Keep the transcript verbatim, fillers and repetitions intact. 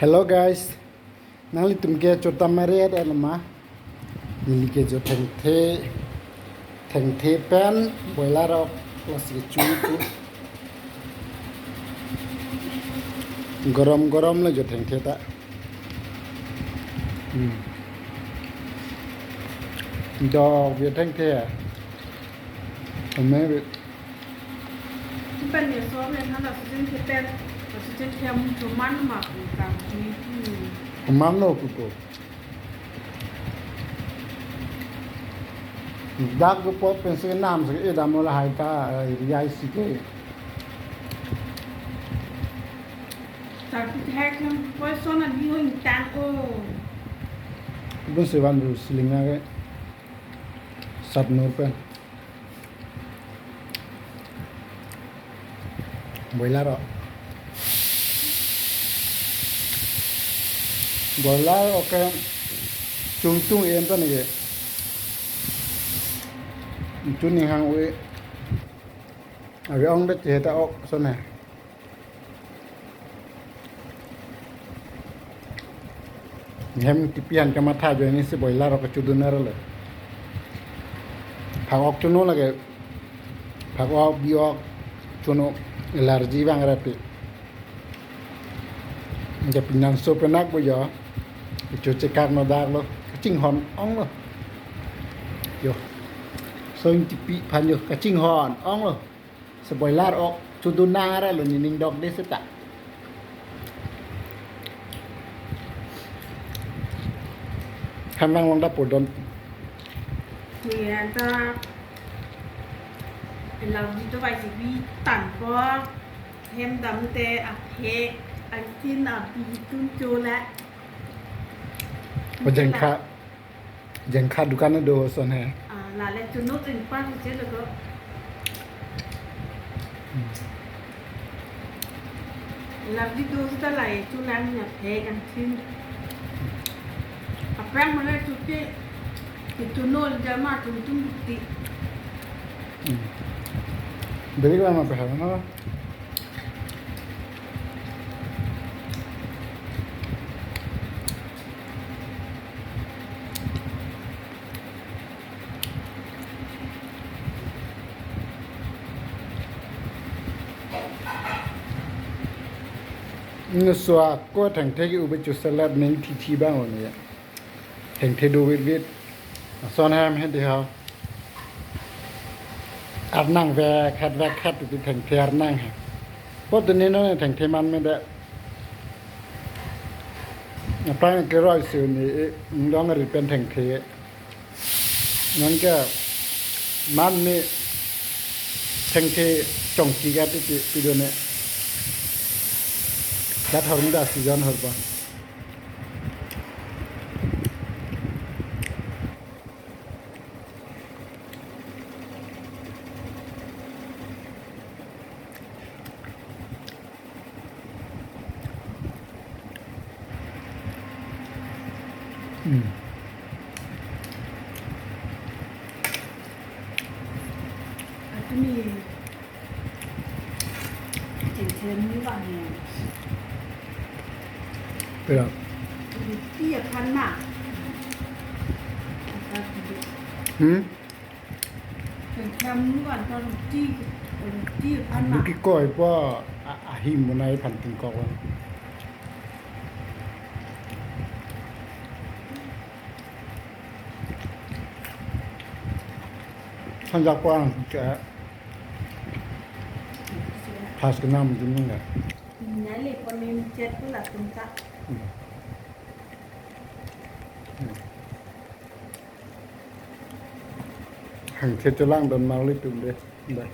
Hello guys, nanglitum ke chota mare at elma. Neli ke jo thengthe, thengthe pen boiler ok lasi chu chu. Gorom gorom lo jo thengthe ta. Hmm. Dok jo thengthe. Ame Ipan ni so pen hala sujen ke pen, sujen ke amu choman ma kang ki. Hmm. Mano kuko. Dak ko po pensi nam se e dam la hai ta, eh, riai si ke. Tapi hai kan po so na ni hong tang o. Bun se van ru silinga ke. Sat nur pen. Boiler ok. Boiler ok ke chungchung em ta neke. Chuning hang ui. Abi ong de cheheta ok sone. Hem tipi an kamatha jo ini si boiler ok chudun arlo. Phak ok chuno lake. Phak ok bi ok chuno allergy vang rapi. Jadi pinang so penak bo jo. Icho chekak no dak lo. Kachinghon ong lo. Yo. So in tipi phan yo kachinghon ong lo. Si boiler ok chudun nang arlo ni ning dok de seta. Hamang long da podon. Ni anta lau di to bai si bi tan po. Hem dam te a phek, a sin a bi tun cho la. O jengkha, jengkha dukan do son he. Ah, la le chunut in pan che lo ko. Hmm. Lam di do ta la e chu lang nya phe kan thin. Aphrang mana chu ke, ke chu no jama tum tum ti. Hmm. Beri ko ma phe na. Nuswa ko thengthe ke ube chu salad ning thi thi bang lo ne. Thengthe do vit vit. Son hem he di ha. Arnang vek het vek het di thengthe arnang he. Po dun ne no thengthe man me de. Aphrang ke roi su ni, eh, long ri pen thengthe. Non ke man ni thengthe chongki ga ti ti ti do ne. Kat hor ni da season hor ba. Hmm. Atumi chengchem ni ba ni. Pera. Roti aphan ma. Hmm? Chengchem nu kan ta roti, roti aphan ma. Roti koi po a, ahim bonai aphan tingkok lo. Sanjak po ang ke. Pas kenam jumung ya. Nai le pon ni chet pula tum ta. Hmm. Hmm. Hang che chelang don mali tum de. Dah.